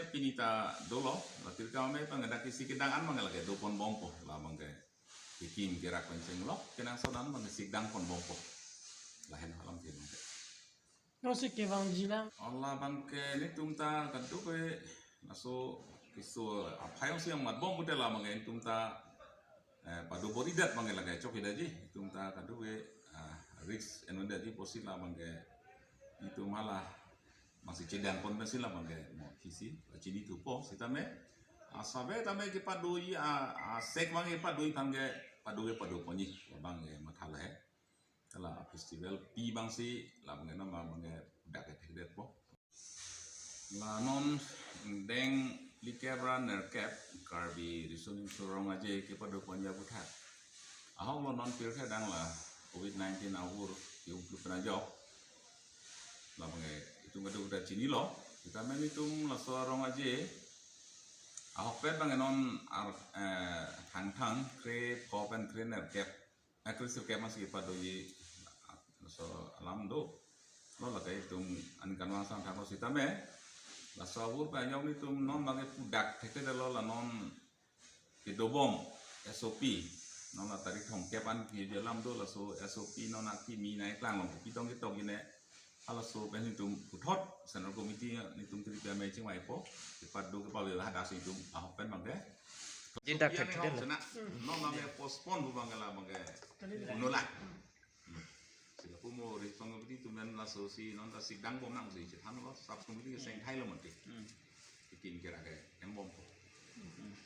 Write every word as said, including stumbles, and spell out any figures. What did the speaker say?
Pini ta dolo, la tirka me pang dak isi kedang an bang lake dopon bompo, la bang ke kekim kerak pen chenglo, kenangsot an bang ke sikdang pon bompo. Lahen alam ke bang ke. Nosi kevangji lang. Ola bang ke netum ta kadokave laso keso aphai ong si yang mat bom pute la bang ke netum ta, eh, pado bor-idet bang ke lake chokche detji. Netum ta kadokave, ah, risk enun detji pusi la bang ke netum hala masi chedan pon pensi la bang ke mo kisi chini thupo sitame, ah, save tame kepadoji, ah, ah, sek bang kepadoji aphan ke pado kepado ponji bang ke matha lahai. Hala festival pi bang si la bang ke nama bang ke dak kethekdetpo. La non deng phlikep ra nerkep Karbi Riso Nimso Rong Aje kepado ponji aputhak ahok lo non pirthe adang la covid nineteen avur ke-ung plu pen ajok. La bang ke itum kadokave ta chinilo. Sitame netum laso Rong Aje ahokpet bang ke non ar, eh, Thangthang krepho pen krenerkep, eh, kresirkep masi padoji laso alam do. Lo lake itum aningkanvang sangthaklo sitame laso avur pen ajok netum non bang ke pudak thekthedetlo, la non kedobom S O P. Non la tarik thomkep an keje alam do, laso S O P non akimi nai klanglong kopi tong ketok ine. Halaso pen netum puthot Central Committee netum tiri pi amei chingvaipo, kepado kepave hadak si netum ahok pen bang ke. Jin dak S O P thek anihok thek sena. Non bang ke postpone pu bang ke la bang ke. Nula. Sila pu mo Regional Committee atum pen laso si non ta sikdang bom nangsi chethanlo, sub committee ke seng thailo mati. Hmm. Kekim kerak ke em bompo. Hmm.